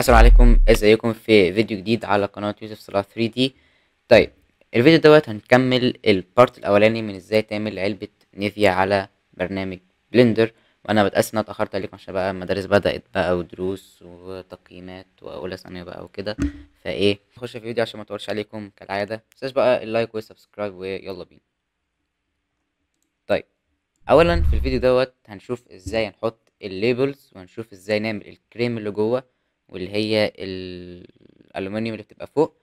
السلام عليكم، ازيكم في فيديو جديد على قناة يوسف صلاح 3D. طيب الفيديو دوت هنكمل ال part الاولاني من ازاي تعمل علبة نيفيا على برنامج Blender. وانا بتأسف ان انا اتأخرت عليكم عشان بقى المدارس بدأت بقى ودروس وتقييمات واولى ثانوي بقى وكده، فايه نخش في الفيديو عشان ما اطولش عليكم كالعادة. متنساش بقى ال like وال subscribe ويلا بينا. طيب اولا في الفيديو دوت هنشوف ازاي هنحط ال labels، وهنشوف ازاي نعمل الكريم اللي جوه واللي هي الالومنيوم اللي بتبقى فوق،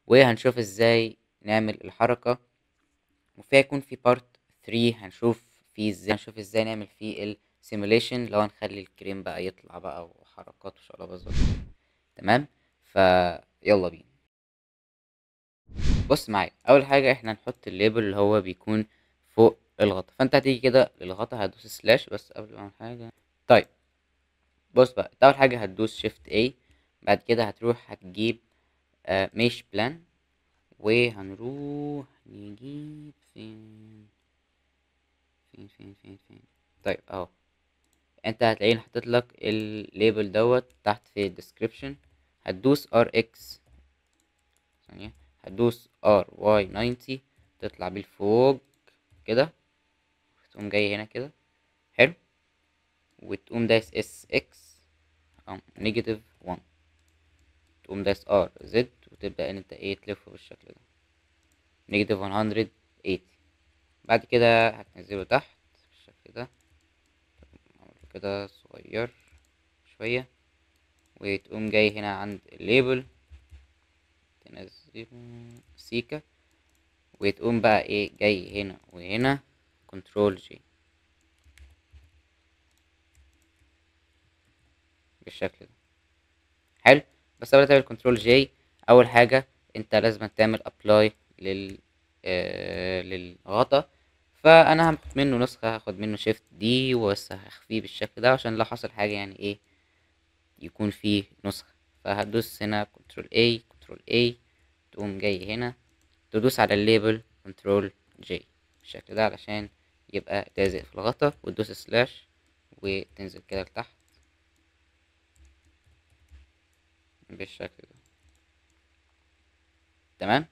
وهنشوف ازاي نعمل الحركة، وفيها يكون في part 3 هنشوف فيه ازاي، هنشوف ازاي نعمل فيه ال simulation لو هنخلي الكريم بقى يطلع بقى وحركات وشقلباظات. تمام، فيلا بينا. بص معايا، اول حاجة احنا هنحط ال label اللي هو بيكون فوق الغطا، فانت هتيجي كده للغطا هتدوس slash بس قبل ما اعمل حاجة. طيب بص بقى، اول حاجة هتدوس shift A، بعد كده هتروح هتجيب mesh plane، وهنروح نجيب فين فين فين فين فين. طيب اهو، انت هتلاقيني حاطط لك ال label دوت تحت في ال description. هتدوس R X ثانية، هتدوس R Y 90 تطلع بيه لفوق كده، تقوم جاي هنا كده حلو، وتقوم دايس S X او negative 1، تقوم دايس R Z وتبدأ ان انت ايه تلفه بالشكل ده negative 180. بعد كده هتنزله تحت بالشكل ده، كده صغير شوية، وتقوم جاي هنا عند ال label تنزله سيكا، وتقوم بقى ايه جاي هنا وهنا control J بالشكل ده حلو. بس قبل ما تعمل control J، اول حاجة انت لازم تعمل apply للغطا، فانا هاخد منه نسخة، هاخد منه shift D وبس هخفيه بالشكل ده عشان لو حصل حاجة يعني ايه يكون فيه نسخة. فهتدوس هنا control A control A، تقوم جاي هنا تدوس على ال label control J بالشكل ده علشان يبقى لازق في الغطا، وتدوس slash وتنزل كده لتحت بالشكل ده. تمام،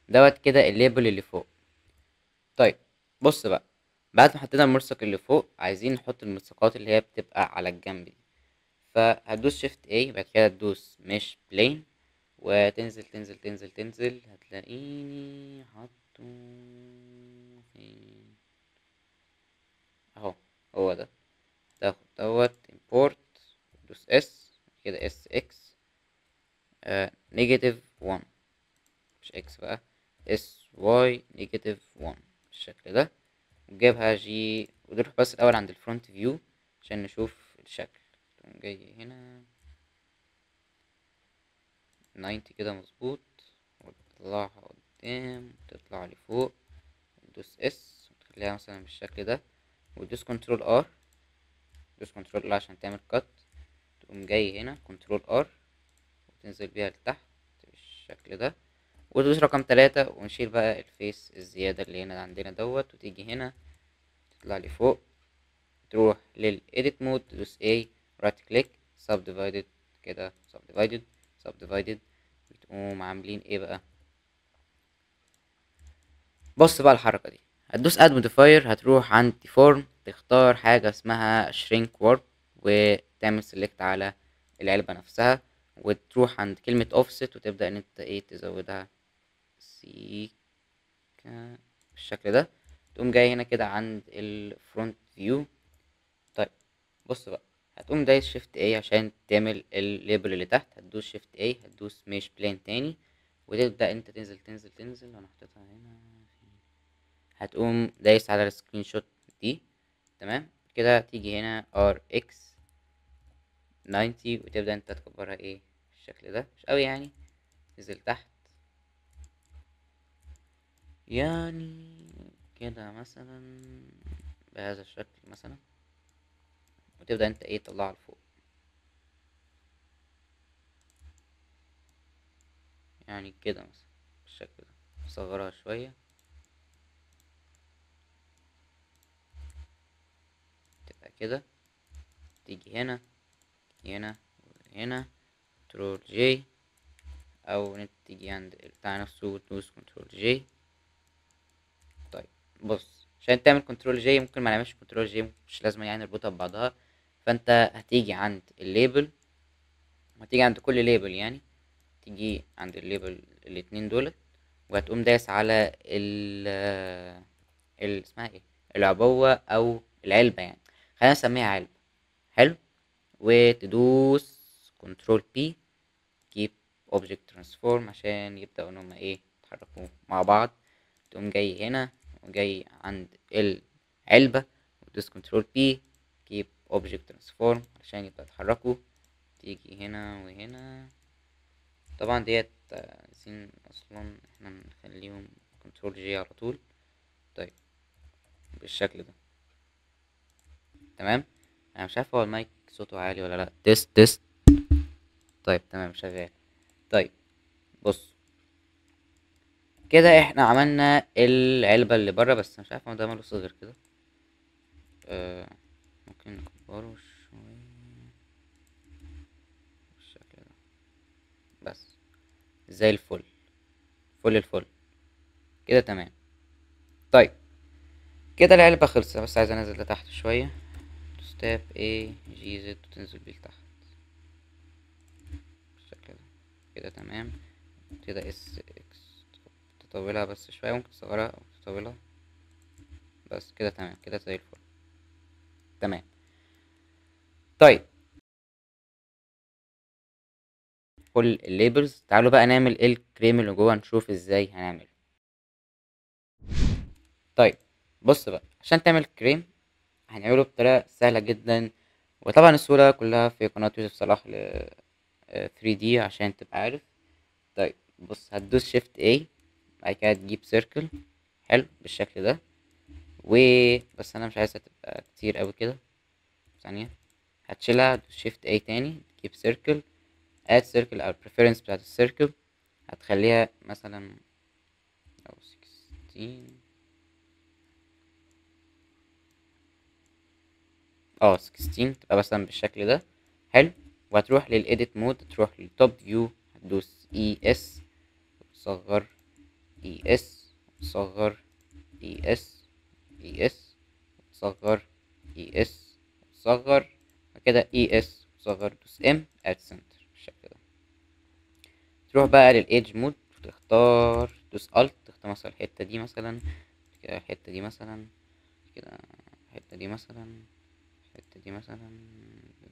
دوت كده ال label اللي فوق. طيب بص بقى، بعد ما حطينا الملصق اللي فوق عايزين نحط الملصقات اللي هي بتبقى على الجنب دي، فهتدوس shift A، بعد كده تدوس mesh plane وتنزل تنزل تنزل تنزل، هتلاقيني حاطه فين اهو، هو ده. تاخد دوت import، تدوس S كده S X negative 1، مش X بقى، S Y negative 1 بالشكل ده، وتجيبها G، ونروح بس الاول عند ال front view عشان نشوف الشكل. تقوم جاي هنا 90 كده مظبوط، وتطلعها قدام وتطلع لفوق، وتدوس S وتخليها مثلا بالشكل ده، وتدوس control R، تدوس control R عشان تعمل cut، تقوم جاي هنا control R وتنزل بيها لتحت بالشكل ده، وتدوس رقم 3، ونشيل بقى ال face الزيادة اللي هنا عندنا دوت، وتيجي هنا تطلع لفوق، تروح لل edit mode، تدوس A right click subdivided كده subdivided subdivided، وتقوم عاملين ايه بقى. بص بقى الحركة دي، هتدوس add modifier، هتروح عند deform، تختار حاجة اسمها shrink warp، وتعمل select على العلبة نفسها، وتروح عند كلمة offset وتبدأ ان انت ايه تزودها سيكا بالشكل ده، تقوم جاي هنا كده عند ال front view. طيب بص بقى، هتقوم دايس shift A عشان تعمل ال label اللي تحت، هتدوس shift A، هتدوس mesh plane تاني، وتبدأ انت تنزل تنزل تنزل، وانا حطيتها هنا، هتقوم دايس على ال screenshot دي. تمام كده، تيجي هنا R X 90 وتبدأ انت تكبرها ايه بالشكل ده، مش قوي يعني، تنزل تحت يعني كده مثلا بهذا الشكل مثلا، وتبدأ انت ايه تطلعها لفوق يعني كده مثلا بالشكل ده، صغرها شوية تبقى كده، تيجي هنا هنا وهنا، control J، او انت تيجي عند بتاع نفسه وتدوس control J. طيب بص، عشان تعمل control J ممكن ما نعملش control J، مش لازم يعني نربطها ببعضها. فانت هتيجي عند ال label، وهتيجي عند كل label، يعني تيجي عند ال label الاتنين دولت، وهتقوم دايس على ال اسمها ايه، العبوة او العلبة، يعني خلينا نسميها علبة. حلو، وتدوس control P keep object transform عشان يبدأوا ان هما ايه يتحركوا مع بعض. تقوم جاي هنا وجاي عند العلبة وتدوس control P keep object transform عشان يبدأ يتحركوا. تيجي هنا وهنا، طبعا ديت عايزين اصلا احنا نخليهم control J على طول. طيب بالشكل ده تمام. انا مش عارف هو المايك صوته عالي ولا لا، test test. طيب تمام شغال. طيب بص كده احنا عملنا العلبة اللي بره، بس مش عارف هو ده ماله صغير كده. ممكن نكبره شوية بالشكل ده، بس زي الفل، فل الفل كده تمام. طيب كده العلبة خلصت، بس عايز انزل لتحت شوية. tab A G Z وتنزل بيه لتحت بالشكل ده كده تمام. كده S X تطولها بس شوية، ممكن تصغرها او تطولها، بس كده تمام، كده زي الفل تمام. طيب كل ال labels، تعالوا بقى نعمل الكريم اللي جوه، نشوف ازاي هنعمله. طيب بص بقى، عشان تعمل كريم هنعمله بطريقة سهلة جدا، وطبعا الصورة كلها في قناة يوسف صلاح ل 3D عشان تبقى عارف. طيب بص، هتدوس shift A، بعد كده تجيب circle، حلو بالشكل ده، و بس انا مش عايزها تبقى كتير قوي كده، ثانية هتشيلها، تدوس shift A تاني، تجيب circle، add circle او preference بتاعت ال circle هتخليها مثلا او 16، 16 تبقى مثلا بالشكل ده. حلو، وهتروح لل edit mode، تروح لل top view، هتدوس E S وتصغر E S وتصغر E S E S وتصغر E S وتصغر كده E S وتصغر، دوس M at center بالشكل ده. تروح بقى لل edge mode، وتختار دوس alt، تختار مثلا الحتة دي مثلا كده، الحتة دي مثلا كده، الحتة دي مثلا، الحتة دي مثلا،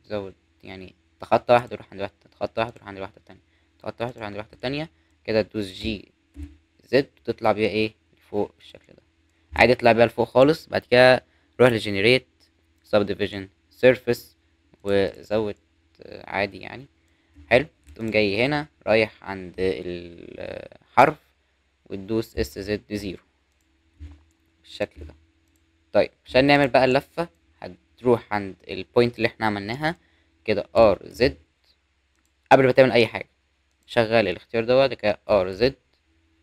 تزود يعني تخطى واحدة تروح عند واحدة، تخطى واحدة تروح عند واحدة تانية، تخطى واحدة تروح عند واحدة تانية كده، تدوس G Z وتطلع بيها ايه لفوق بالشكل ده. عادي اطلع بيها لفوق خالص. بعد كده روح ل generate subdivision surface وزود عادي يعني. حلو، تقوم جاي هنا رايح عند الحرف وتدوس S Z 0 بالشكل ده. طيب عشان نعمل بقى اللفة، هتروح عند ال point اللي احنا عملناها كده R Z، قبل ما تعمل اي حاجة شغل الاختيار دوت كده R Z،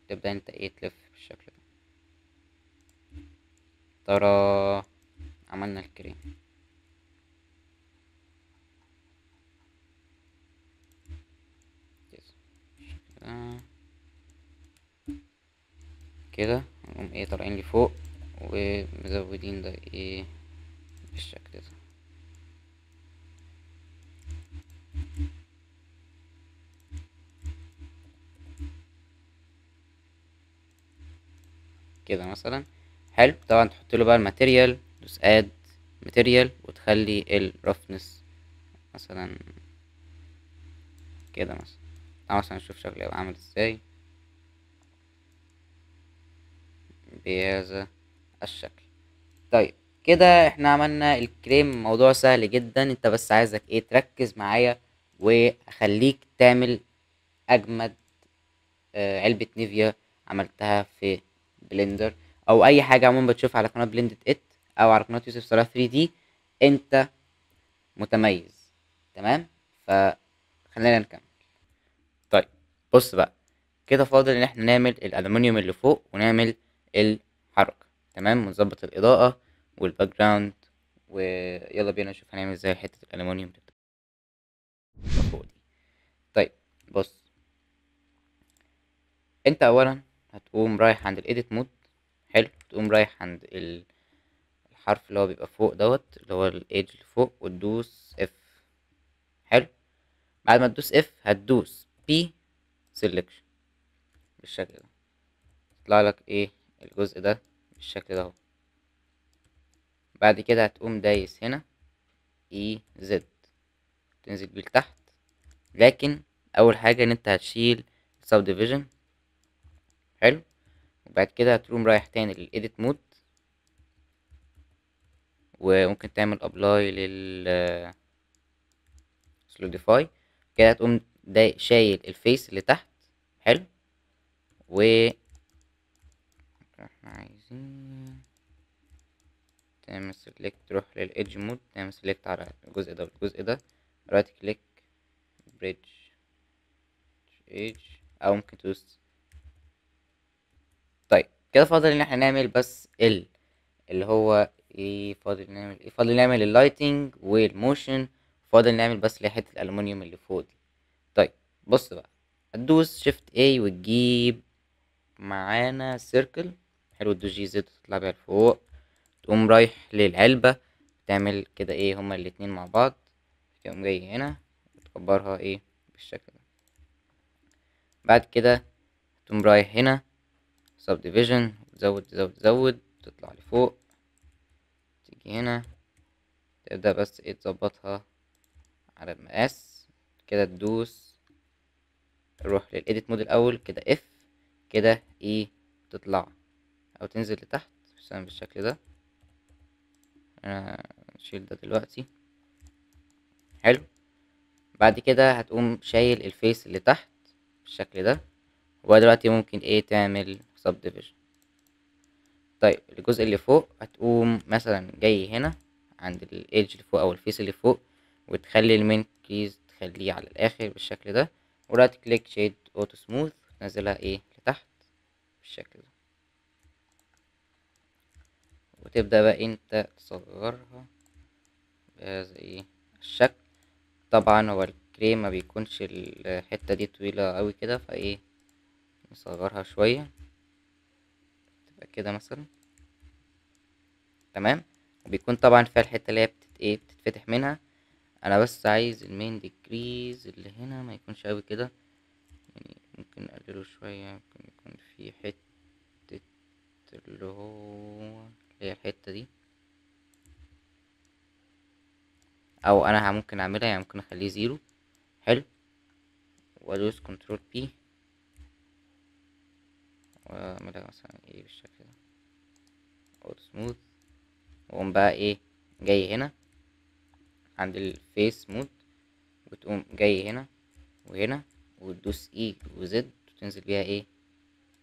تبدأ انت ايه تلف بالشكل ده. ترى عملنا الكريم. كده نقوم ايه طالعين لفوق ومزودين ده ايه بالشكل ده. كده مثلا. حلو، طبعا تحط له بقى ال material، دوس add material وتخلي ال roughness مثلا كده مثلا. تعال مثلا نشوف شكله هيبقى عامل ازاي بهذا الشكل. طيب كده احنا عملنا الكريم، موضوع سهل جدا، انت بس عايزك ايه تركز معايا واخليك تعمل اجمد علبة نيفيا عملتها في Blender او اي حاجة عموما بتشوفها على قناة Blended It او على قناة يوسف صلاح 3D. انت متميز تمام، فخلينا نكمل. طيب بص بقى كده فاضل ان احنا نعمل الالومنيوم اللي فوق ونعمل الحركة تمام، ونظبط الاضاءة وال background، ويلا بينا نشوف هنعمل ازاي حتة الالومنيوم اللي فوق دي. طيب بص، انت اولا هتقوم رايح عند ال edit mode. حلو، تقوم رايح عند الحرف اللي هو بيبقى فوق دوت اللي هو ال edge اللي فوق، وتدوس F. حلو، بعد ما تدوس F هتدوس P selection بالشكل ده، يطلع لك ايه الجزء ده بالشكل ده اهو. بعد كده هتقوم دايس هنا E Z، تنزل بيه لتحت. لكن اول حاجه ان انت هتشيل subdivision. حلو، وبعد كده هتقوم رايح تاني لل edit mode، وممكن تعمل apply لل solidify. كده هتقوم شايل ال face اللي تحت. حلو، و احنا عايزين تعمل select، تروح لل edge mode، تعمل select على الجزء ده والجزء ده، right click bridge edge، او ممكن تدوس. طيب كده فاضل ان احنا نعمل بس اللي هو ايه، فاضل نعمل ايه؟ فاضل نعمل ال lighting وال motion، فاضل نعمل بس اللي هي حته الالومنيوم اللي فوق دي. طيب بص بقى، هتدوس shift A وتجيب معانا circle. حلو، تدوس G Z وتطلع بيها لفوق، تقوم رايح للعلبة تعمل كده ايه، هما الاتنين مع بعض، تقوم جاي هنا وتكبرها ايه بالشكل ده. بعد كده تقوم رايح هنا subdivision، تزود تزود تزود، تطلع لفوق، تيجي هنا تبدأ بس ايه تظبطها على المقاس كده، تدوس روح لل edit mode الاول كده F كده E، تطلع او تنزل لتحت مثلا بالشكل ده. انا نشيل ده دلوقتي. حلو، بعد كده هتقوم شايل ال face اللي تحت بالشكل ده، ودلوقتي ممكن ايه تعمل subdivision. طيب الجزء اللي فوق هتقوم مثلا جاي هنا عند ال edge اللي فوق او ال face اللي فوق، وتخلي ال min crease تخليه على الاخر بالشكل ده، و right click shade auto smooth، تنزلها ايه لتحت بالشكل ده، وتبدأ بقى انت تصغرها بهذا ايه الشكل. طبعا هو الكريم ما بيكونش الحتة دي طويلة قوي كده، فايه نصغرها شوية تبقى كده مثلا. تمام، وبيكون طبعا فيها الحتة اللي هي ايه بتتفتح منها. انا بس عايز ال min decrease اللي هنا ما يكونش قوي كده، يعني ممكن نقلله شوية، ممكن يكون في حتة اللي هو اللي هي الحتة دي، او انا ممكن اعملها يعني ممكن اخليه zero. حلو، وادوس control P واعملها مثلا ايه بالشكل ده auto smooth، واقوم بقى ايه جاي هنا عند ال face mode، وتقوم جاي هنا وهنا وتدوس E و Z وتنزل بيها ايه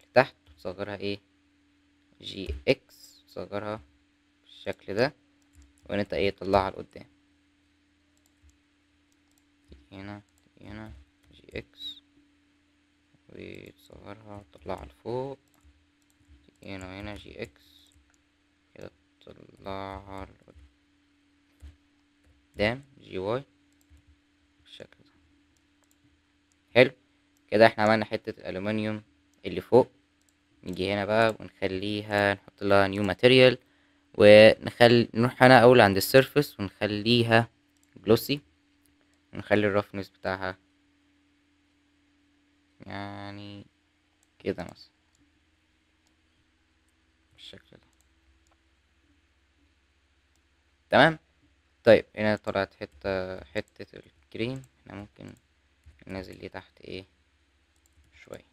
لتحت، وتصغرها ايه G X، تصغرها بالشكل ده، وان انت ايه تطلعها لقدام. هنا هنا G X وتصغرها وتطلعها لفوق، هنا وهنا G X كده تطلعها لقدام G Y بالشكل ده. حلو كده، احنا عملنا حتة الألومنيوم اللي فوق. نيجي هنا بقى ونخليها، نحط لها new material، ونخلي نروح هنا أول عند ال surface ونخليها glossy، ونخلي ال roughness بتاعها يعني كده مثلا بالشكل ده. تمام. طيب هنا طلعت حتة الكريم، احنا ممكن ننزل دي تحت ايه شوية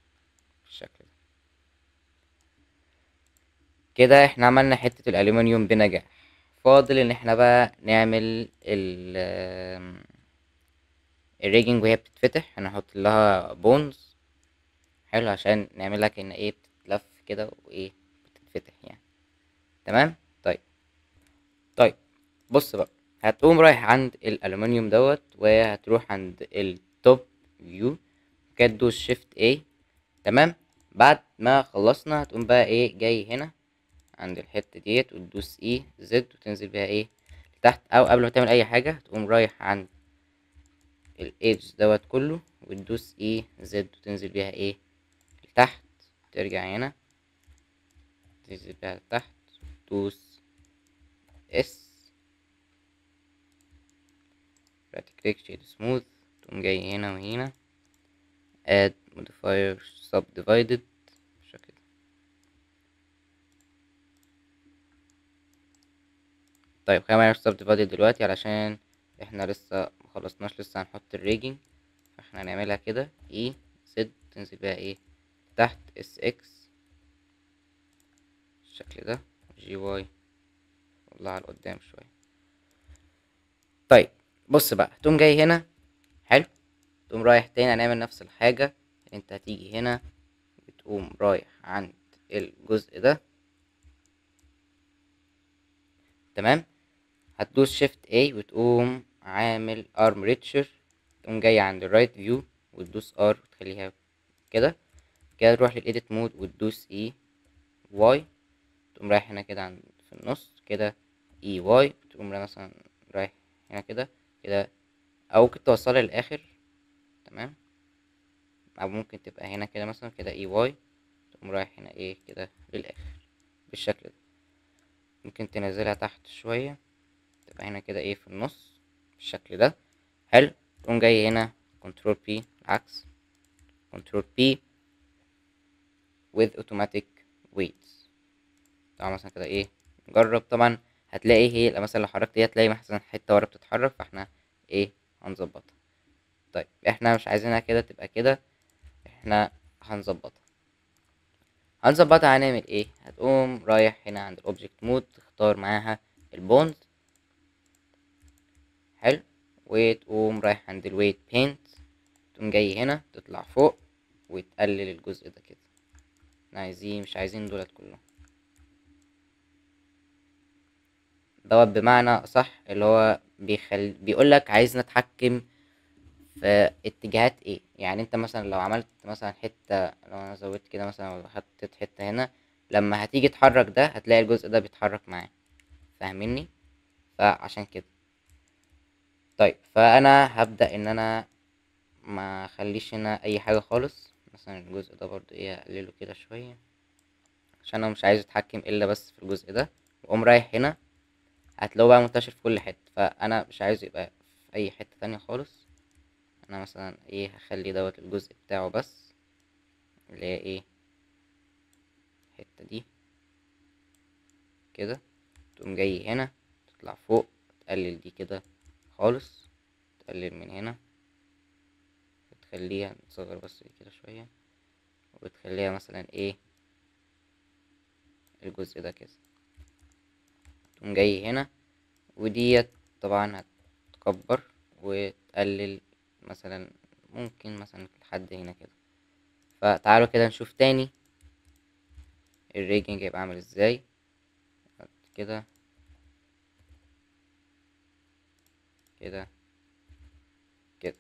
بالشكل ده. كده احنا عملنا حتة الألومنيوم بنجاح. فاضل ان احنا بقى نعمل ال rigging وهي بتتفتح، هنحط لها bones. حلو، عشان نعملها كأن ايه بتتلف كده وايه بتتفتح يعني. تمام. طيب بص بقى، هتقوم رايح عند الألومنيوم دوت، وهتروح عند ال top view كده تدوس shift A. تمام. بعد ما خلصنا هتقوم بقى ايه جاي هنا عند الحتة ديت وتدوس E Z وتنزل بيها ايه لتحت، او قبل ما تعمل اي حاجة هتقوم رايح عند ال edge دوت كله وتدوس E Z وتنزل بيها ايه لتحت، ترجع هنا تنزل بيها لتحت وتدوس S، right click shade smooth، تقوم جاي هنا وهنا add modifier subdivided بالشكل ده. طيب خلينا نعمل subdivided دلوقتي علشان احنا لسه مخلصناش، لسه هنحط ال rigging، فاحنا هنعملها كده E Z تنزل بيها ايه تحت S X بالشكل ده، G Y طلعها لقدام شوية. طيب بص بقى، تقوم جاي هنا حلو، تقوم رايح تاني هنعمل نفس الحاجة، انت هتيجي هنا بتقوم رايح عند الجزء ده تمام، هتدوس shift A وتقوم عامل armature، تقوم جاي عند ال right view وتدوس R وتخليها كده كده، تروح لل edit mode وتدوس E Y، تقوم رايح هنا كده عند في النص كده E Y، تقوم مثلا رايح هنا كده كده، او ممكن توصلها للاخر تمام، او ممكن تبقى هنا كده مثلا كده E Y، تقوم رايح هنا ايه كده للاخر بالشكل ده. ممكن تنزلها تحت شوية تبقى هنا كده ايه في النص بالشكل ده حلو. تقوم جاي هنا control P العكس، control P with automatic weights. طبعا مثلا كده ايه نجرب، طبعا هتلاقي هي مثلا لو حركت دي هتلاقي مثلا حتة ورا بتتحرك، فاحنا ايه هنظبطها. طيب احنا مش عايزينها كده تبقى كده، احنا هنظبطها. هنظبطها هنعمل ايه؟ هتقوم رايح هنا عند ال object mode تختار معاها ال bones حلو، وتقوم رايح عند ال weight paint، تقوم جاي هنا تطلع فوق وتقلل الجزء ده كده، احنا عايزين مش عايزين دولت كلهم دوت، بمعنى صح اللي هو بيقولك عايز نتحكم في اتجاهات ايه. يعني انت مثلا لو عملت مثلا حتة، لو انا زودت كده مثلا وحطيت حتة هنا، لما هتيجي تحرك ده هتلاقي الجزء ده بيتحرك معاه، فاهميني؟ فعشان كده طيب فانا هبدأ ان انا ما اخليش هنا اي حاجة خالص، مثلا الجزء ده برضو ايه اقلله كده شوية عشان انا مش عايز اتحكم الا بس في الجزء ده، واقوم رايح هنا هتلاقوه بقى منتشر في كل حتة، فانا مش عايزه يبقى في اي حتة تانية خالص. انا مثلا ايه هخلي دوت الجزء بتاعه بس اللي هي ايه الحتة دي كده، تقوم جاي هنا تطلع فوق تقلل دي كده خالص، تقلل من هنا وتخليها تصغر بس كده شوية، وتخليها مثلا ايه الجزء ده كده، تقوم جاي هنا وديت طبعا هتكبر وتقلل مثلا ممكن مثلا لحد هنا كده. فتعالوا كده نشوف تاني ال rigging هيبقى عامل ازاي كده كده كده.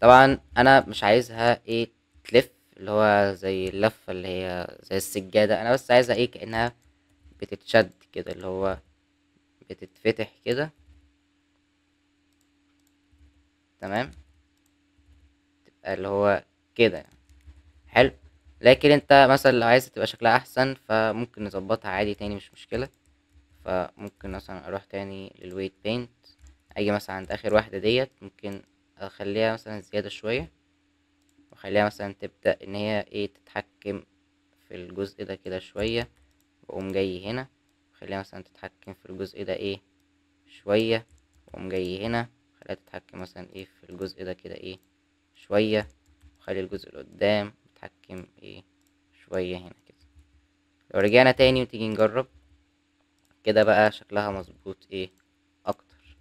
طبعا انا مش عايزها ايه تلف اللي هو زي اللفة اللي هي زي السجادة، انا بس عايزها ايه كأنها بتتشد كده، اللي هو بتتفتح كده تمام، تبقى اللي هو كده يعني. حلو. لكن انت مثلا لو عايز تبقى شكلها احسن فممكن نظبطها عادي تاني مش مشكلة. فممكن مثلا اروح تاني لل weight paint، اجي مثلا عند اخر واحدة ديت ممكن اخليها مثلا زيادة شوية، واخليها مثلا تبدأ ان هي ايه تتحكم في الجزء ده كده شوية، واقوم جاي هنا خليها مثلا تتحكم في الجزء ده ايه شوية، واقوم جاي هنا خليها تتحكم مثلا ايه في الجزء ده كده ايه شوية، وخلي الجزء اللي قدام يتحكم ايه شوية هنا كده. لو رجعنا تاني وتيجي نجرب كده بقى شكلها مظبوط ايه اكتر،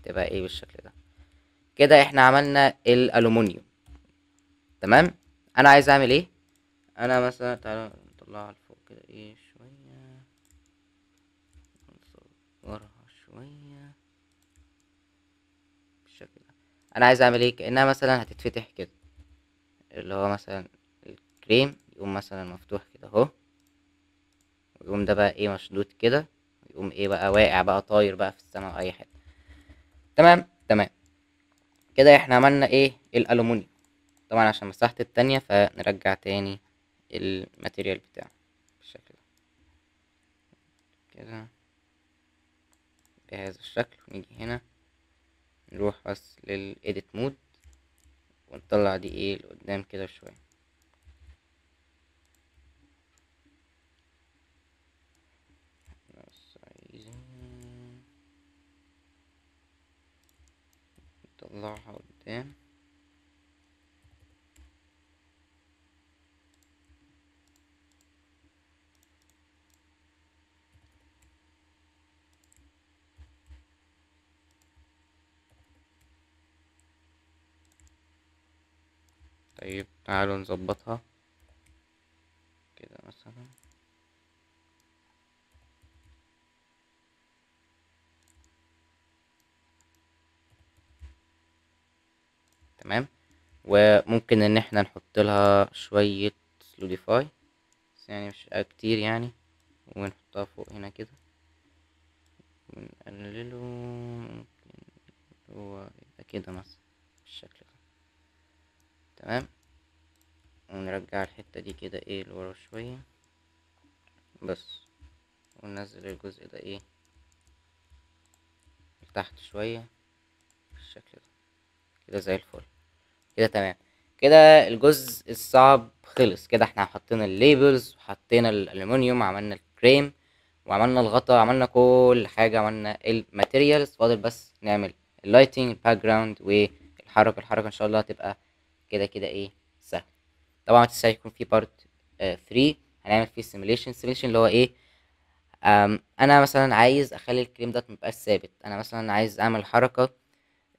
تبقى ايه بالشكل ده كده. احنا عملنا الالومنيوم تمام. انا عايز اعمل ايه؟ انا مثلا تعالى نطلعها لفوق كده ايه شوية، نصغرها شوية بالشكل ده. انا عايز اعمل ايه؟ كأنها مثلا هتتفتح كده، اللي هو مثلا الكريم يقوم مثلا مفتوح كده اهو، ويقوم ده بقى ايه مشدود كده، ويقوم ايه بقى واقع بقى طاير بقى في السماء او اي حاجة. تمام تمام كده احنا عملنا ايه؟ الالومنيوم. طبعا عشان مساحة التانية فنرجع تاني ال material بتاعه بالشكل ده كده بهذا الشكل. ونيجي هنا نروح بس لل edit mode ونطلع دي ايه لقدام كده شوية. بس عايزين نطلعها قدام. طيب تعالوا نظبطها كده مثلا. تمام. وممكن ان احنا نحط لها شوية solidify بس يعني مش كتير يعني، ونحطها فوق هنا كده ونقلله، ممكن هو يبقى كده مثلا بالشكل ده. تمام. ونرجع الحتة دي كده ايه لورا شوية بس، وننزل الجزء ده ايه لتحت شوية بالشكل ده كده زي الفل كده. تمام كده الجزء الصعب خلص كده. احنا حطينا ال labels وحطينا الالومنيوم، عملنا الكريم وعملنا الغطا، عملنا كل حاجة، عملنا ال materials. فاضل بس نعمل ال lighting، ال background، والحركة. الحركة ان شاء الله هتبقى كده كده ايه سهل. طبعا ما تنساش يكون في part 3 هنعمل فيه simulation. simulation اللي هو ايه؟ انا مثلا عايز اخلي الكريم ده ميبقاش ثابت، انا مثلا عايز اعمل حركة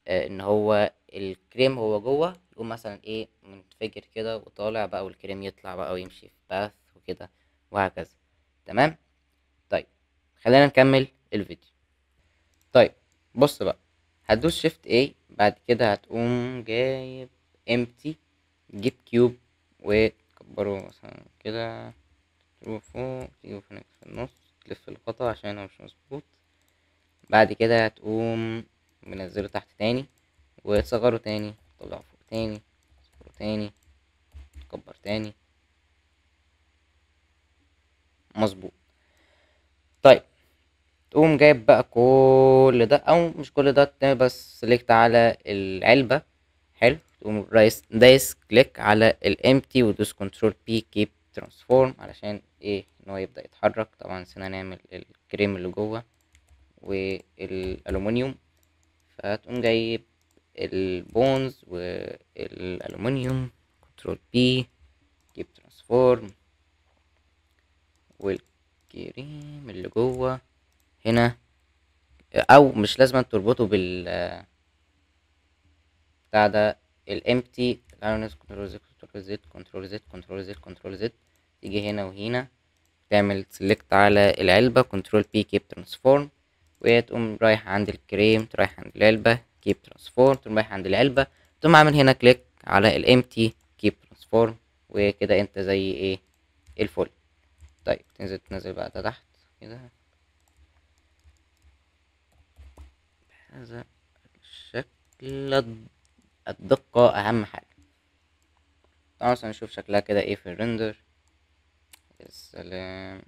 ان هو الكريم هو جوه يقوم مثلا ايه منفجر كده وطالع بقى، والكريم يطلع بقى ويمشي في path وكده وهكذا. تمام. طيب خلينا نكمل الفيديو. طيب بص بقى، هتدوس shift A، بعد كده هتقوم جايب empty، تجيب cube وتكبره مثلا كده، تروح فوق تجيبه هناك في النص، تلف الغطا عشان هو مش مظبوط. بعد كده هتقوم منزله تحت تاني وتصغره تاني، تطلعه فوق تاني، تصغره تاني، تكبر تاني، مظبوط. طيب تقوم جايب بقى كل ده، او مش كل ده، تعمل بس select على العلبة. حلو. تقوم دايس click على ال empty وتدوس control P keep transform علشان ايه؟ ان هو يبدأ يتحرك. طبعا نسينا نعمل الكريم اللي جوه والالومنيوم، فتقوم جايب ال bones والالومنيوم، control P keep transform، والكريم اللي جوه هنا، او مش لازم تربطه بال بتاع ده ال empty. تعالوا ندوس control Z control Z control Z control Z control Z، تيجي هنا وهنا تعمل select على العلبة، control P keep transform، وتقوم رايح عند الكريم، رايح عند العلبة keep transform، تقوم رايح عند العلبة، تقوم عامل هنا click على ال empty keep transform، وكده انت زي ايه الفل. طيب تنزل بقى ده تحت كده بهذا الشكل. الدقة اهم حاجة. تعالوا مثلا نشوف شكلها كده ايه في ال render. يا سلام.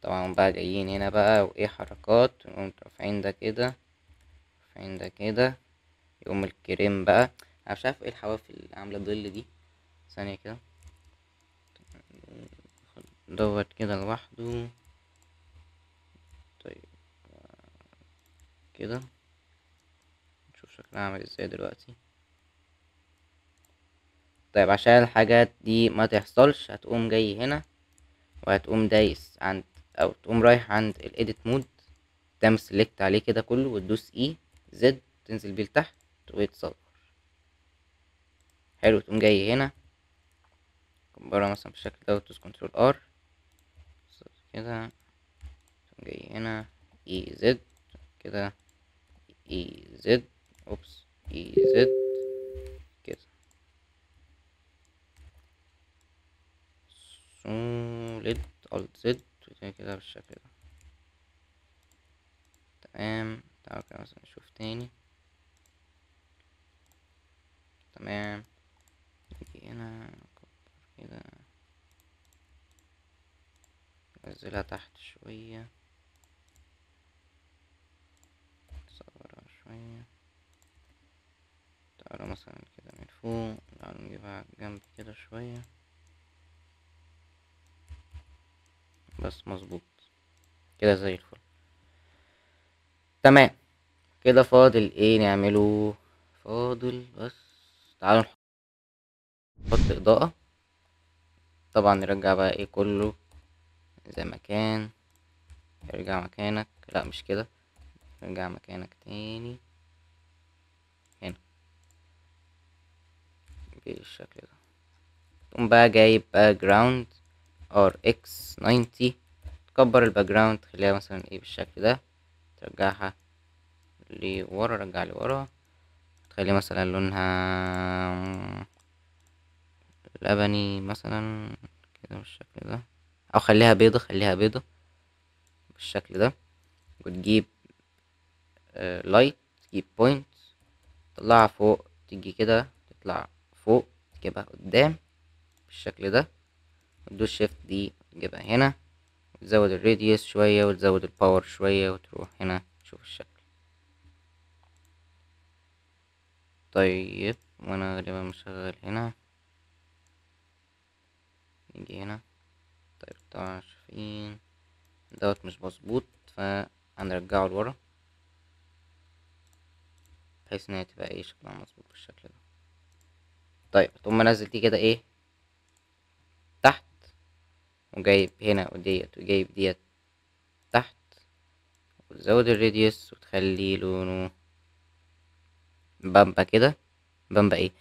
طبعا بقى جايين هنا بقى وايه حركات، نقوم رافعين ده كده، رافعين ده كده، يقوم الكريم بقى. انا مش عارف ايه الحواف اللي عامله ظل دي، ثانيه كده دوت كده لوحده. طيب كده نشوف شكلها عامل ازاي دلوقتي. طيب عشان الحاجات دي ما تحصلش، هتقوم جاي هنا وهتقوم دايس عند، او تقوم رايح عند ال edit mode، تعمل select عليه كده كله وتدوس E Z، تنزل بيه لتحت ويتصغر. حلو. تقوم جاي هنا كبرها مثلا بالشكل ده وتدوس control R كده، تقوم جاي هنا E Z كده، E Z، oops، E Z كده، solid alt Z كده بالشكل ده. تمام. تعالوا كده مثلا نشوف تاني. تمام، نيجي هنا نكبر كده، ننزلها تحت شوية، نصغرها شوية. تعالوا مثلا كده من فوق، تعالوا نجيبها جنب كده شوية بس، مظبوط كده زي الفل. تمام كده. فاضل ايه نعمله؟ فاضل بس تعالوا نحط اضاءة. طبعا نرجع بقى ايه كله زي ما كان، ارجع مكانك، لا مش كده، ارجع مكانك تاني هنا بالشكل ده. تقوم بقى جايب background RX 90، تكبر ال background تخليها مثلا ايه بالشكل ده، ترجعها لورا، رجع لورا، تخلي مثلا لونها لبني مثلا كده بالشكل ده، او خليها بيضة، خليها بيضة بالشكل ده. وتجيب light، تجيب point، تطلعها فوق، تيجي كده تطلع فوق، تجيبها قدام بالشكل ده، وتدوس shift D تجيبها هنا، وتزود ال radius شوية وتزود ال power شوية، وتروح هنا تشوف الشكل. طيب وانا غالبا مشغل هنا، نيجي هنا. طيب طبعا شايفين دوت مش مظبوط، فهنرجعه لورا بحيث ان هي تبقى ايه شكلها مظبوط بالشكل ده. طيب تقوم منزل دي كده ايه تحت، وجايب هنا وديت وجايب ديت تحت، وتزود ال radius وتخلي لونه بامبا كده، بامبا ايه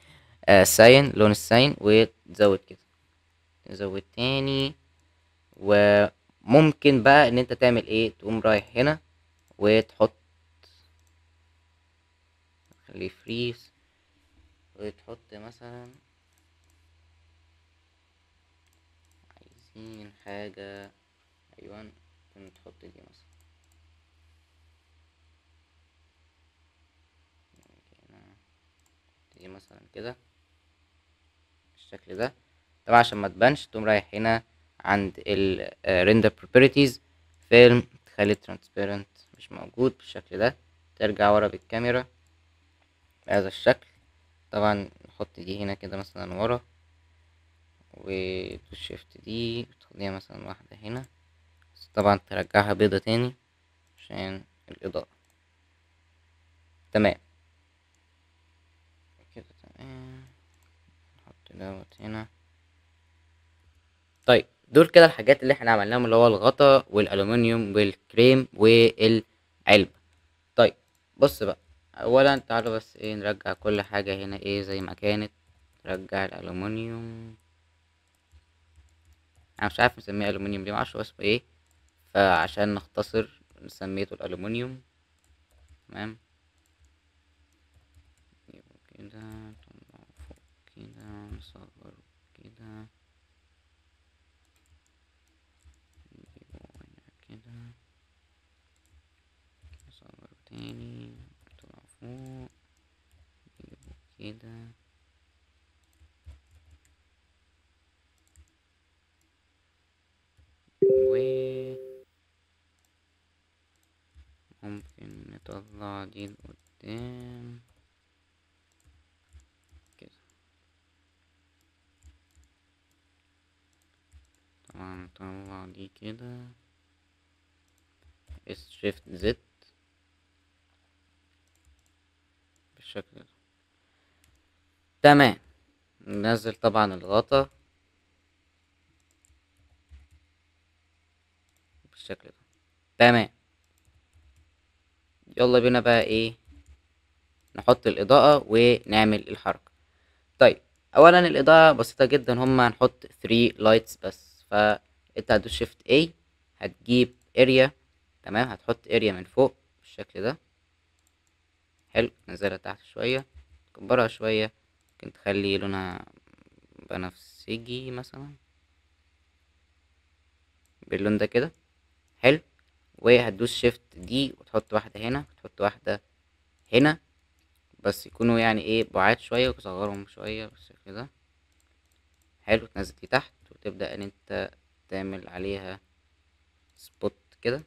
cyan، لون ال cyan، وتزود كده، تزود تاني. وممكن بقى ان انت تعمل ايه، تقوم رايح هنا وتحط، خليه freeze، وتحط مثلا عايزين حاجة، ايوه ممكن تحط دي مثلا دي مثلا كده بالشكل ده. طبعا عشان ما تبانش تقوم رايح هنا عند ال render properties film، تخلي transparent مش موجود بالشكل ده، ترجع ورا بالكاميرا بهذا الشكل. طبعا نحط دي هنا كده مثلا ورا، وتدوس shift D تخليها مثلا واحدة هنا، بس طبعا ترجعها بيضة تاني عشان الإضاءة. تمام كده، تمام. نحط دوت هنا. طيب دول كده الحاجات اللي احنا عملناهم، اللي هو الغطا والالومنيوم والكريم والعلبة. طيب بص بقى، اولا تعالوا بس ايه نرجع كل حاجة هنا ايه زي ما كانت. نرجع الالومنيوم، انا مش عارف نسميه الومنيوم ليه، معرفش هو اسمه ايه، فعشان نختصر نسميته الالومنيوم. تمام، كده نطلعه فوق كده، نصغره كده، نجيبه هنا كده، نصغره تاني، نطلعه فوق، نجيبه كده. و ممكن نطلع دي لقدام كده. طبعا نطلع دي كده S shift Z بالشكل ده. تمام، ننزل طبعا الغطا بالشكل ده. تمام، يلا بينا بقى ايه نحط الإضاءة ونعمل الحركة. طيب أولا الإضاءة بسيطة جدا، هما هنحط 3 lights بس، فانت هتدوس shift A، هتجيب area. تمام، هتحط area من فوق بالشكل ده، حلو، نزلها تحت شوية، تكبرها شوية، ممكن تخلي لونها بنفسجي مثلا باللون ده كده، حلو. وهتدوس shift D وتحط واحدة هنا وتحط واحدة هنا، بس يكونوا يعني ايه بعاد شوية، وتصغرهم شوية بالشكل ده. حلو، تنزل دي تحت وتبدأ ان انت تعمل عليها spot كده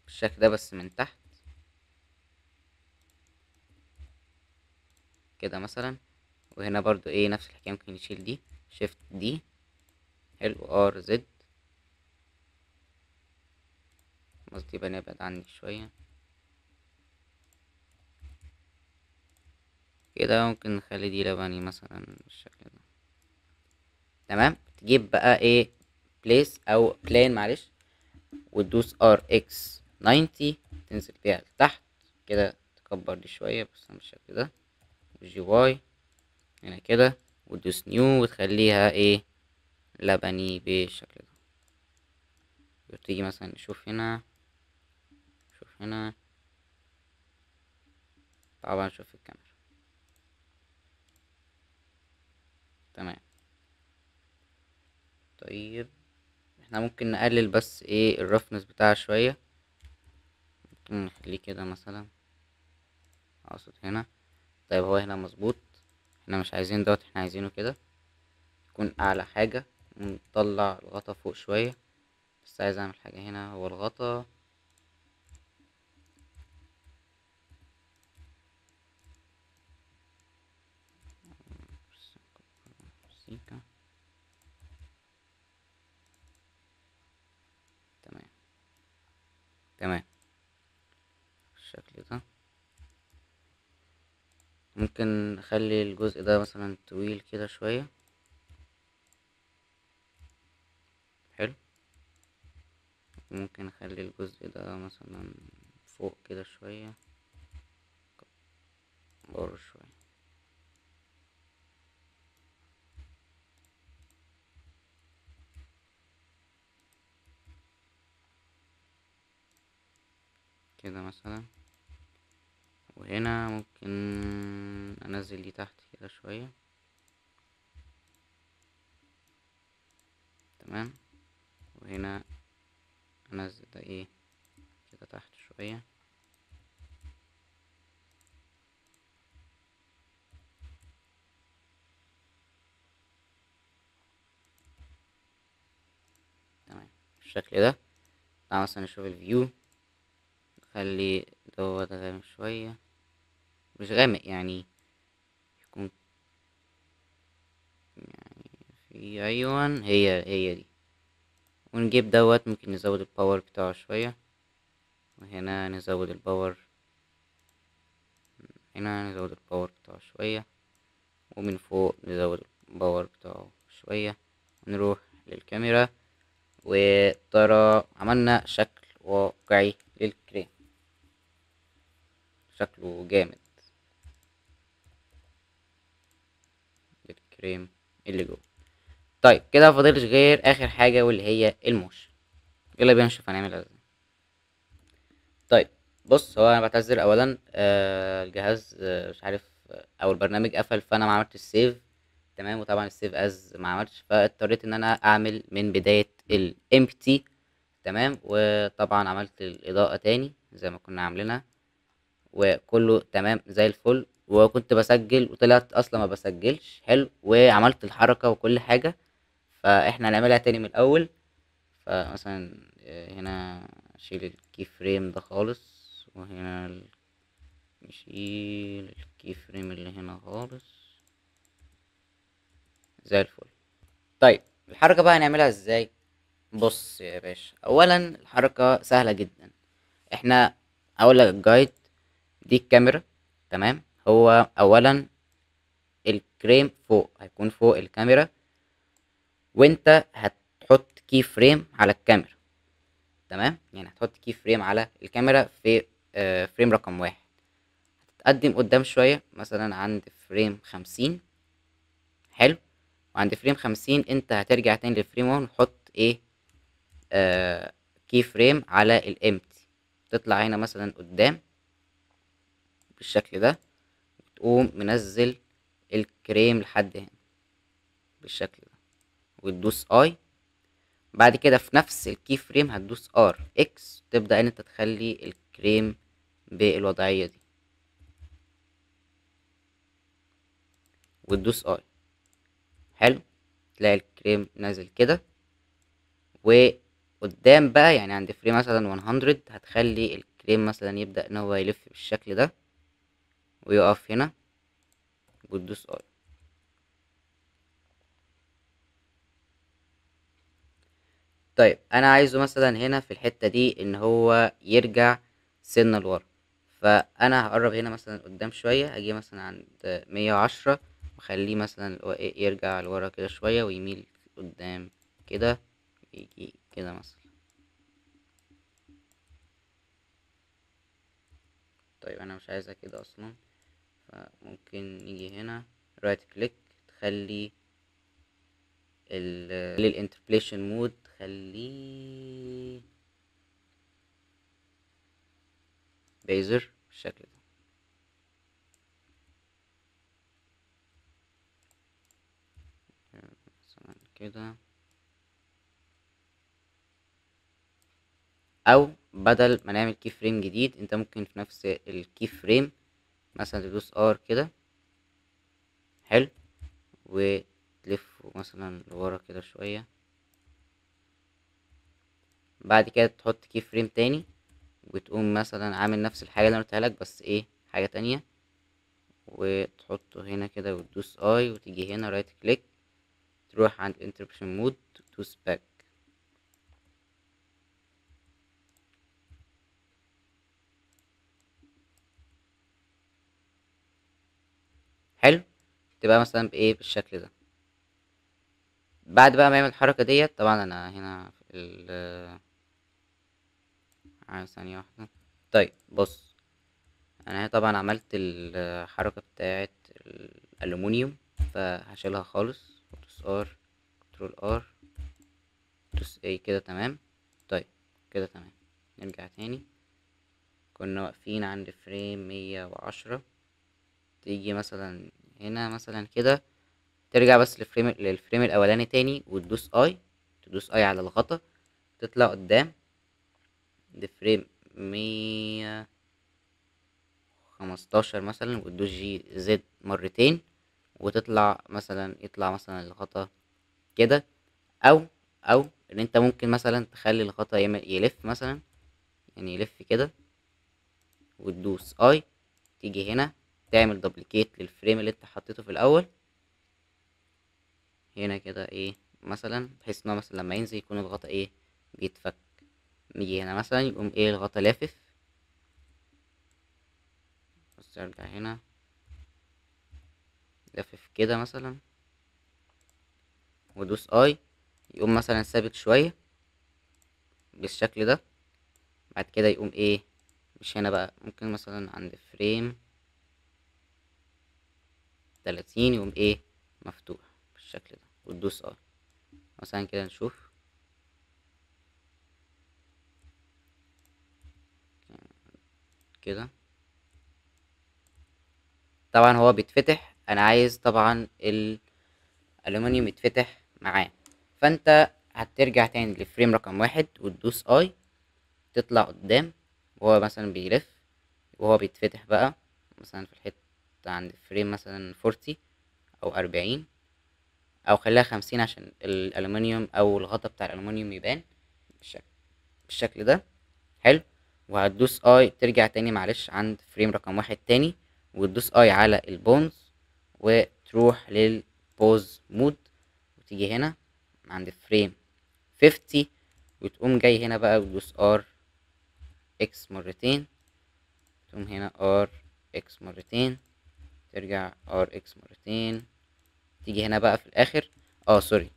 بالشكل ده، بس من تحت كده مثلا. وهنا برضو ايه نفس الحكاية، ممكن نشيل دي shift D. حلو، R Z، قصدي يبقى نبعد عني شوية كده. ممكن نخلي دي لبني مثلا بالشكل ده. تمام، تجيب بقى ايه place او plane معلش، وتدوس R X 90، تنزل بيها لتحت كده، تكبر دي شوية بس بالشكل ده، و G Y هنا كده، وتدوس new وتخليها ايه لبني بالشكل ده. وتيجي مثلا نشوف هنا، نشوف هنا، طبعا نشوف الكاميرا. تمام. طيب احنا ممكن نقلل بس ايه ال roughness بتاعها شوية، ممكن نخليه كده مثلا، اقصد هنا. طيب هو هنا مظبوط، احنا مش عايزين دوت، احنا عايزينه كده يكون اعلى حاجة، ونطلع الغطا فوق شوية. بس عايز اعمل حاجة هنا، هو الغطا سيكا. تمام تمام بالشكل ده. ممكن نخلي الجزء ده مثلا طويل كده شوية. حلو، ممكن نخلي الجزء ده مثلا فوق كده شوية، بره شوية. كده مثلا. وهنا ممكن انزل دي تحت كده شوية. تمام، وهنا انزل ده ايه كده تحت شوية. تمام بالشكل ده. تعال مثلا نشوف ال view، نخلي دوت غامق شوية، مش غامق يعني، يكون يعني في ايوه هي دي. ونجيب دوت، ممكن نزود ال power بتاعه شوية، وهنا نزود ال power، هنا نزود ال power بتاعه شوية، ومن فوق نزود ال power بتاعه شوية. ونروح للكاميرا، وترى عملنا شكل واقعي لل crane، شكله جامد لل crane اللي جوه. طيب كده مفضلش غير اخر حاجة واللي هي ال motion. يلا بينا نشوف هنعمل ازاي. طيب بص، هو انا بعتذر اولا، الجهاز مش عارف، او البرنامج قفل، فانا ما عملتش ال save. تمام، وطبعا ال save as ما عملتش، فاضطريت ان انا اعمل من بداية ال empty. تمام، وطبعا عملت الاضاءة تاني زي ما كنا عاملينها، وكله تمام زي الفل. وكنت بسجل وطلعت اصلا ما بسجلش. حلو، وعملت الحركة وكل حاجة، فاحنا هنعملها تاني من الاول. فمثلا هنا اشيل ال key frame ده خالص، وهنا نشيل ال key frame اللي هنا خالص زي الفل. طيب الحركة بقى هنعملها ازاي؟ بص يا باشا، اولا الحركة سهلة جدا. احنا اقول لك ال guide دي الكاميرا. تمام، هو اولا ال crane فوق، هيكون فوق الكاميرا، وانت هتحط key frame على الكاميرا. تمام، يعني هتحط key frame على الكاميرا في frame رقم 1. هتتقدم قدام شوية مثلا عند frame 50. حلو، وعند frame 50 انت هترجع تاني ل frame 1 وتحط ايه key frame على ال empty. تطلع هنا مثلا قدام بالشكل ده، وتقوم منزل ال crane لحد هنا بالشكل ده، وتدوس I. بعد كده في نفس ال key frame هتدوس R X، تبدأ ان انت تخلي ال frame بالوضعية دي وتدوس I. حلو، تلاقي ال frame نازل كده. وقدام بقى يعني عند frame مثلا 100 هتخلي ال frame مثلا يبدأ ان هو يلف بالشكل ده ويقف هنا وتدوس I. طيب انا عايزه مثلا هنا في الحتة دي ان هو يرجع سنة لورا، فانا هقرب هنا مثلا قدام شوية، اجي مثلا عند 110 واخليه مثلا هو ايه يرجع لورا كده شوية ويميل قدام كده، يجي كده مثلا. طيب انا مش عايزها كده اصلا، فممكن نيجي هنا right click تخلي ال interpolation mode تخليه bezier بالشكل ده. مثلا كده، او بدل ما نعمل key frame جديد انت ممكن في نفس ال key frame مثلا تدوس R كده. حلو، وتلف مثلا لورا كده شوية. بعد كده تحط key frame تاني وتقوم مثلا عامل نفس الحاجة اللي انا قلتها لك بس ايه حاجة تانية، وتحطه هنا كده وتدوس I، وتيجي هنا right click تروح عند interpolation mode تدوس back. حلو، تبقى مثلا بايه بالشكل ده. بعد بقى ما يعمل الحركة ديت، طبعا انا هنا في ال ثانية واحدة. طيب بص، انا هنا طبعا عملت الحركة بتاعت الالومنيوم فهشيلها خالص، ودوس R control R دوس A كده تمام. طيب كده تمام، نرجع تاني، كنا واقفين عند frame 110. تيجي مثلا هنا مثلا كده، ترجع بس لل frame الاولاني تاني وتدوس I، تدوس I على الغطا، تطلع قدام عند frame 115 مثلا وتدوس G Z مرتين وتطلع مثلا، يطلع مثلا الغطا كده. او ان انت ممكن مثلا تخلي الغطا يلف مثلا، يعني يلف كده وتدوس I، تيجي هنا تعمل duplicate لل frame اللي انت حطيته في الاول هنا كده ايه مثلا، بحيث ان هو مثلا لما ينزل يكون الغطا ايه بيتفك. نيجي هنا مثلا يقوم ايه الغطا لافف، بس ارجع هنا لافف كده مثلا ودوس I، يقوم مثلا ثابت شوية بالشكل ده. بعد كده يقوم ايه مش هنا بقى، ممكن مثلا عند frame 30 يقوم ايه مفتوح بالشكل ده وتدوس I مثلا كده. نشوف كده، طبعا هو بيتفتح، انا عايز طبعا الالومنيوم يتفتح معاه، فانت هترجع تاني ل frame رقم 1 وتدوس I، تطلع قدام وهو مثلا بيلف وهو بيتفتح بقى مثلا في الحتة عند frame مثلا 40 او 40 او خليها 50 عشان الالومنيوم او الغطا بتاع الالومنيوم يبان بالشكل ده. حلو، وهتدوس I، ترجع تاني معلش عند frame رقم 1 تاني وتدوس I على ال bones وتروح لل pose mode، وتيجي هنا عند frame 50 وتقوم جاي هنا بقى وتدوس R X مرتين، تقوم هنا R X مرتين، ترجع R X مرتين، تيجي هنا بقى في الاخر sorry،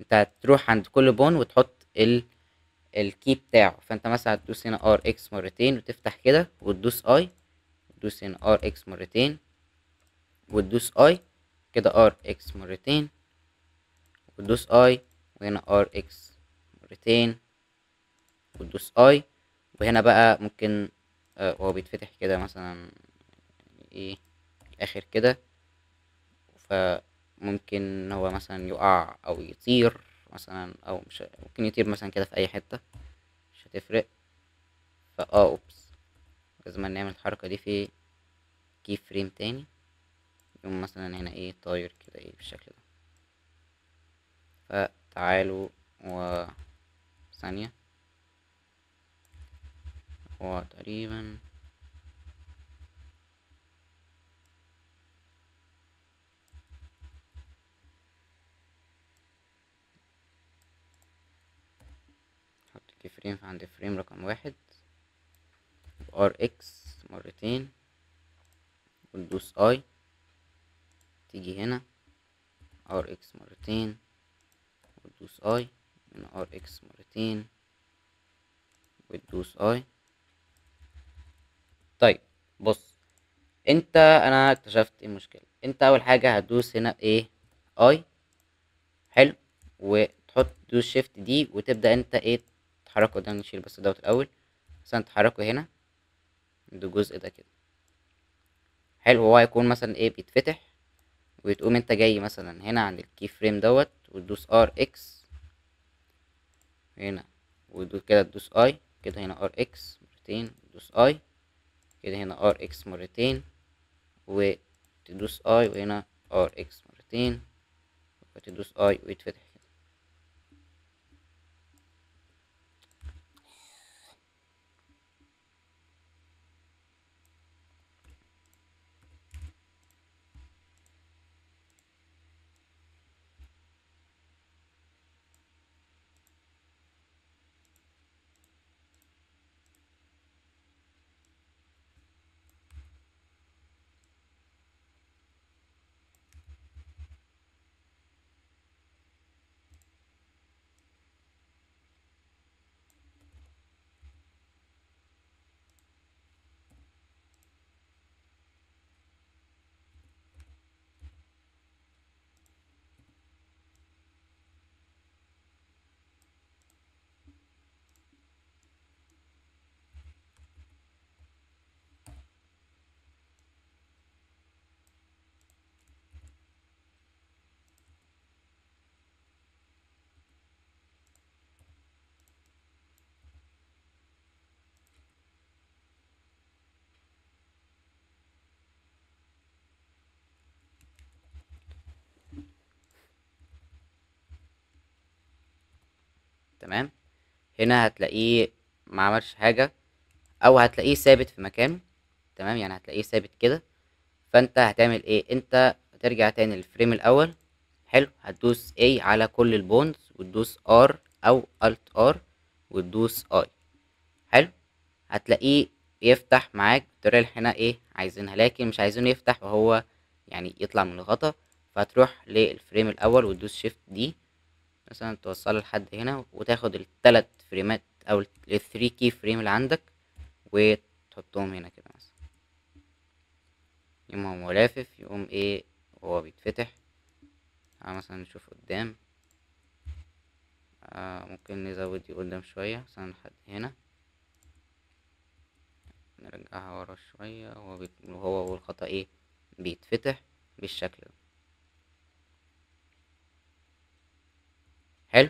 انت هتروح عند كل bone وتحط ال key بتاعه. فانت مثلا هتدوس هنا R X مرتين وتفتح كده وتدوس I، تدوس هنا R X مرتين وتدوس I كده، R X مرتين وتدوس I، وهنا R X مرتين وتدوس I، وهنا بقى ممكن وهو بيتفتح كده مثلا ايه الاخر كده، فممكن هو مثلا يقع او يطير مثلا، او مش ممكن يطير مثلا كده في اي حتة، مش هتفرق. Oops، لازم نعمل الحركة دي في key frame تاني، يقوم مثلا هنا ايه طاير كده ايه بالشكل ده. فتعالوا و ثانية، هو تقريبا نحط key frame عند frame رقم 1، RX مرتين، وندوس I، تيجي هنا RX مرتين وتدوس I، من RX مرتين وتدوس I. طيب بص انت، انا اكتشفت ايه المشكلة. انت اول حاجة هتدوس هنا ايه I، حلو، وتحط تدوس shift D وتبدأ انت ايه تحركه قدام. نشيل بس دوت الاول، مثلا تحركه هنا عند الجزء ده كده، حلو. هو هيكون مثلا ايه بيتفتح، وتقوم انت جاي مثلا هنا عند ال key frame دوت وتدوس RX هنا، وتدوس كده تدوس I كده، هنا RX مرتين تدوس I كده، هنا RX مرتين وتدوس I، وهنا RX مرتين وتدوس I ويتفتح كده. تمام، هنا هتلاقيه ما عملش حاجة، او هتلاقيه ثابت في مكانه. تمام، يعني هتلاقيه ثابت كده. فانت هتعمل ايه؟ انت هترجع تاني لل frame الاول، حلو، هتدوس A على كل ال bones وتدوس R او Alt R وتدوس I، حلو، هتلاقيه يفتح معاك بالطريقة اللي احنا ايه عايزينها، لكن مش عايزينه يفتح وهو يعني يطلع من الغطا. فهتروح لل frame الاول وتدوس shift D مثلا، توصله لحد هنا، وتاخد التلات فريمات او ال three key frame اللي عندك وتحطهم هنا كده مثلا، يقوم هو لافف، يقوم ايه وهو بيتفتح. تعالى مثلا نشوف قدام، ممكن نزود دي قدام شوية مثلا لحد هنا، نرجعها ورا شوية، وهو والغطا ايه بيتفتح بالشكل ده. حلو،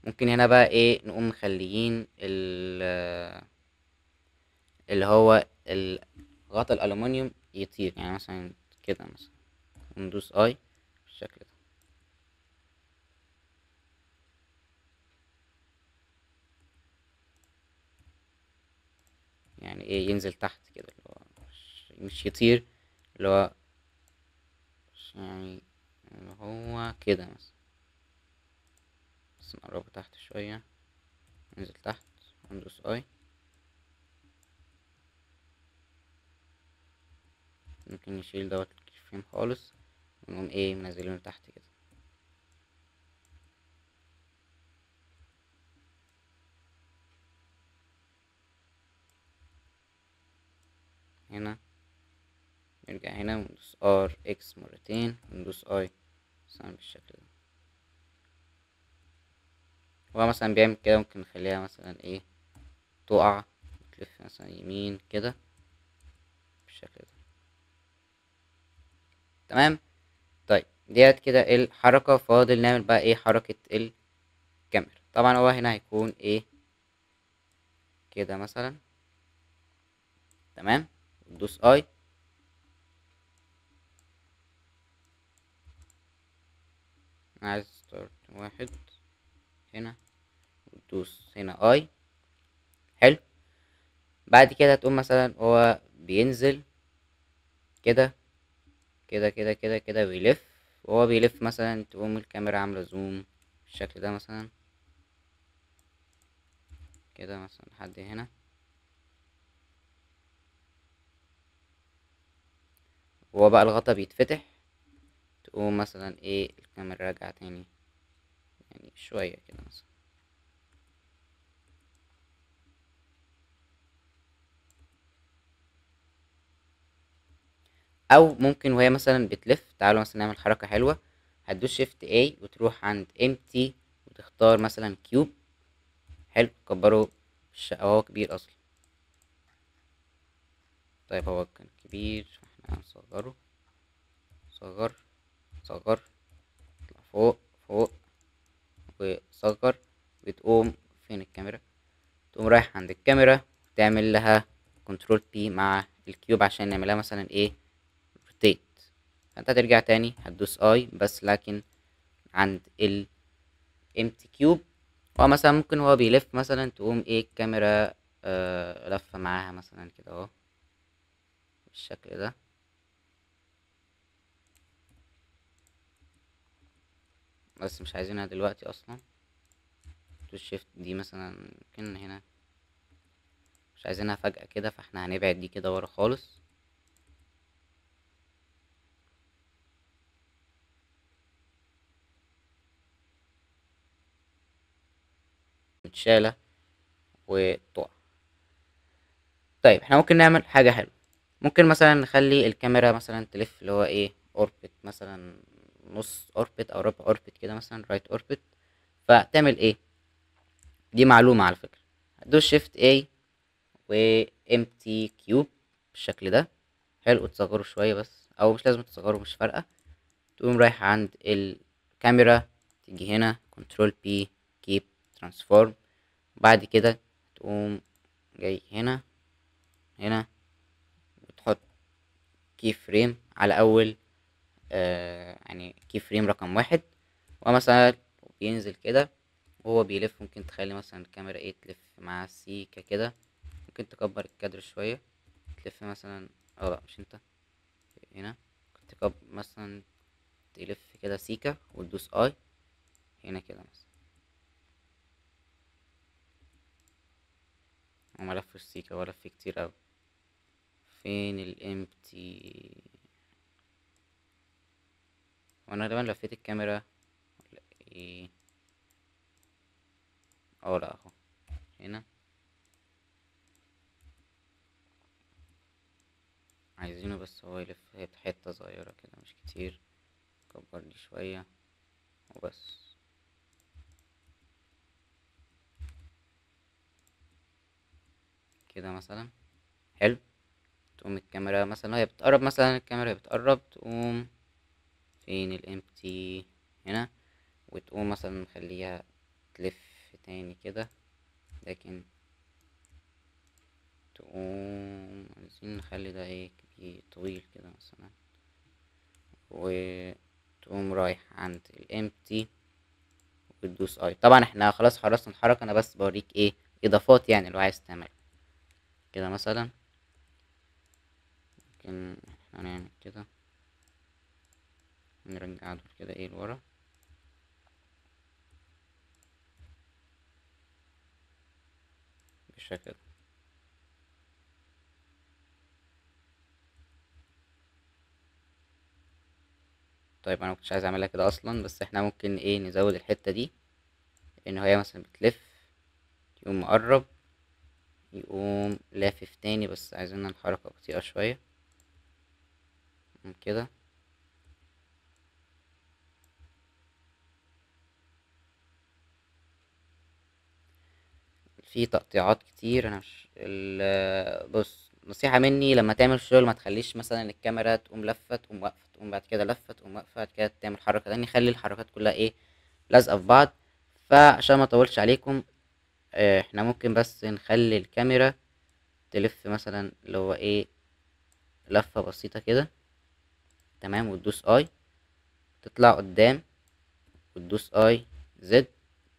ممكن هنا بقى ايه نقوم مخليين اللي هو غطا الالومنيوم يطير، يعني مثلا كده مثلا، وندوس اي بالشكل ده. يعني ايه ينزل تحت كده، اللي هو مش يطير، اللي هو يعني اللي هو كده مثلا، بس نقربه تحت شوية، ننزل تحت وندوس اي. ممكن نشيل دوت ال key frame خالص ونقوم ايه منزلينه تحت كده. هنا نرجع هنا وندوس R X مرتين وندوس I مثلا بالشكل ده. هو مثلا بيعمل كده، ممكن نخليها مثلا ايه تقع تلف مثلا يمين كده بالشكل ده. تمام. طيب ديت كده الحركة، فاضل نعمل بقى ايه حركة طبعا هو هنا هيكون ايه كده مثلا، تمام. وتدوس I. انا عايز start 1 هنا، وتدوس هنا I. حلو. بعد كده هتقوم مثلا هو بينزل كده كده كده كده كده، بيلف، وهو بيلف مثلا تقوم الكاميرا عاملة zoom بالشكل ده مثلا كده مثلا لحد هنا. وهو بقى الغطا بيتفتح، تقوم مثلا ايه الكاميرا راجعة تاني يعني شوية كده مثلا. او ممكن وهي مثلا بتلف، تعالوا مثلا نعمل حركة حلوة. هتدوس shift A وتروح عند empty وتختار مثلا cube. حلو، كبره، هو كبير اصلا. طيب هو كان كبير، احنا هنصغره، صغر صغر، اطلع فوق فوق وصغر. بتقوم فين الكاميرا؟ تقوم رايح عند الكاميرا وتعمل لها control P مع ال cube عشان نعملها مثلا ايه rotate. فانت هترجع تاني هتدوس I بس، لكن عند ال empty cube. هو مثلا ممكن هو بيلف مثلا تقوم ايه الكاميرا لفة معاها مثلا كده اهو بالشكل ده. بس مش عايزينها دلوقتي اصلا. دوس shift دي مثلا، ممكن هنا مش عايزينها فجأة كده، فاحنا هنبعد دي كده ورا خالص. متشالة وتقع. طيب احنا ممكن نعمل حاجة حلوة، ممكن مثلا نخلي الكاميرا مثلا تلف اللي هو ايه orbit مثلا، نص orbit او ربع orbit كده مثلا، right orbit. فتعمل ايه؟ دي معلومة على فكرة. هتدوس shift A و empty cube بالشكل ده. حلو، تصغره شوية بس، او مش لازم تصغره، مش فارقة. تقوم رايح عند الكاميرا، تيجي هنا control P keep transform، بعد كده تقوم جاي هنا هنا وتحط key frame على اول يعني key frame رقم 1. ومثلا بينزل كده وهو بيلف، ممكن تخلي مثلا الكاميرا ايه تلف مع سيكا كده، ممكن تكبر الكادر شوية تلف مثلا، لا مش انت هنا، تكبر مثلا تلف كده سيكا وتدوس I هنا كده مثلا. هو ملفش سيكا ولا في كتير اوي. فين ال empty؟ وانا غالبا لفيت الكاميرا ولا ايه؟ لا اهو هنا. عايزينه بس هو يلف هي حتة صغيرة كده مش كتير، كبر دي شوية وبس. كده مثلا. حلو، تقوم الكاميرا مثلا هي بتقرب، مثلا الكاميرا بتقرب، تقوم فين ال empty هنا، وتقوم مثلا نخليها تلف تاني كده، لكن تقوم عايزين نخلي ده ايه كبير طويل كده مثلا، وتقوم رايح عند ال empty وتدوس I. طبعا احنا خلاص خلصنا الحركة، انا بس بوريك ايه اضافات يعني لو عايز تعمل كده مثلا. ممكن احنا نعمل كده، نرجع دول كده ايه لورا. بالشكل ده. طيب انا مكنتش عايز اعملها كده اصلا، بس احنا ممكن ايه نزود الحتة دي ان هي مثلا بتلف يقوم مقرب يقوم لافف تاني، بس عايزين الحركة بطيئة شوية كده. في تقطيعات كتير، انا مش بص نصيحة مني لما تعمل شغل ما تخليش مثلا الكاميرا تقوم لفة تقوم واقفة تقوم بعد كده لفة تقوم واقفة بعد كده تعمل حركة تانية، خلي الحركات كلها ايه لازقة في بعض. فعشان ما اطولش عليكم، احنا ممكن بس نخلي الكاميرا تلف مثلا اللي هو ايه لفة بسيطة كده، تمام، وتدوس I تطلع قدام، وتدوس I Z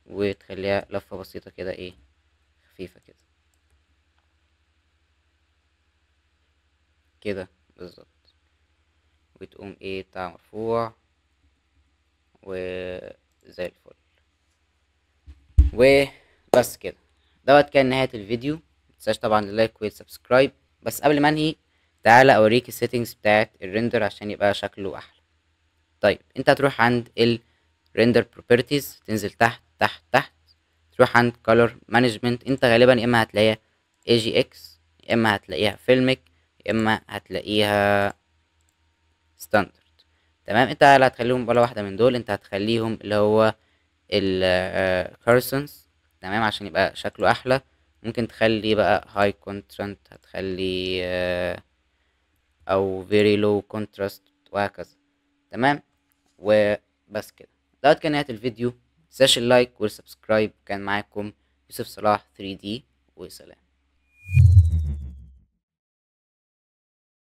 وتخليها لفة بسيطة كده ايه خفيفة كده كده بالظبط، وتقوم ايه بتاع مرفوع وزي الفل. وبس كده، دوت كان نهاية الفيديو. متنساش طبعا ال like وال subscribe. بس قبل ما انهي تعالى اوريك ال settings بتاعت ال render عشان يبقى شكله احلى. طيب انت هتروح عند ال render properties، تنزل تحت تحت تحت، تروح عند color management. انت غالبا يا اما هتلاقيها AGX، يا اما هتلاقيها filmic، يا اما هتلاقيها standard، تمام. انت لا هتخليهم ولا واحده من دول، انت هتخليهم اللي هو ال Carson's، تمام، عشان يبقى شكله احلى. ممكن تخلي بقى high contrast، هتخلي او very low contrast وهكذا، تمام. وبس كده، دوت كان نهاية الفيديو. متنساش ال like وال subscribe. كان معاكم يوسف صلاح 3D، وسلام.